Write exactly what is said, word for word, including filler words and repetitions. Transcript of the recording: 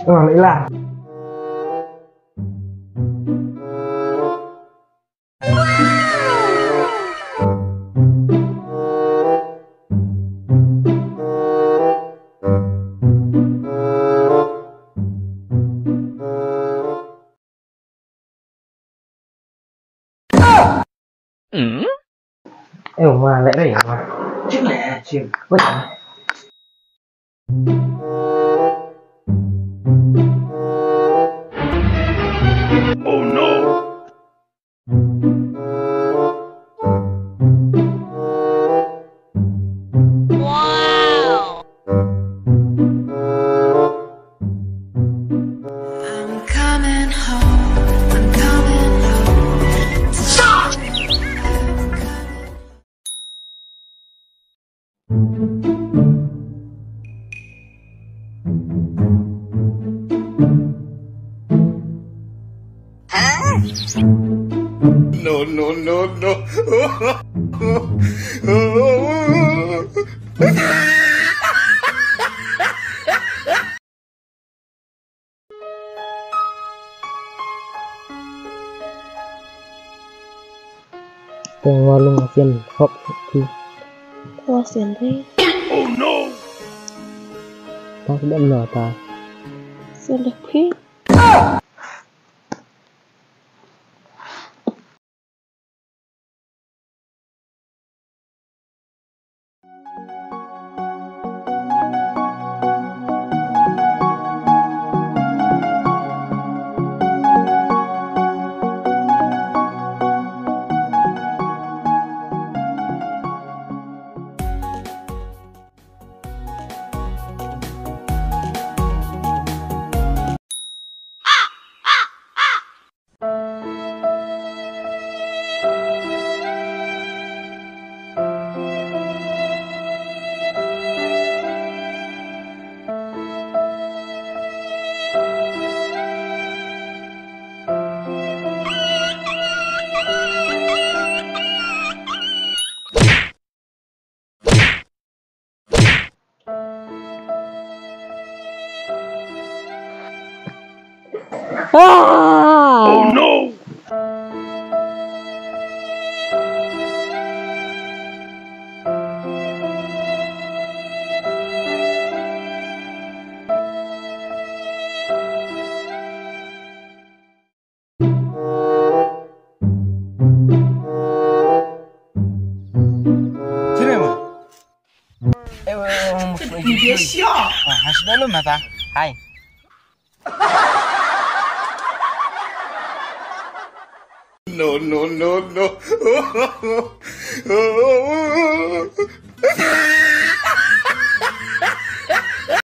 Oh, Laila. Eh, ma leh dei ma. Chim leh, chim. Wait. Oh no. Wow. I'm coming home. I'm coming home. Stop! No, no, no, no. Tang walung asian hop ki. Tang asian ri. Oh no. Tang sedap no ta. Sedap ki. Ah! Oh no! Sini, Bang. Eh, weh, weh, weh, weh. Dia siap. Ah, has dah lu mata. Hai. No, no, no, no.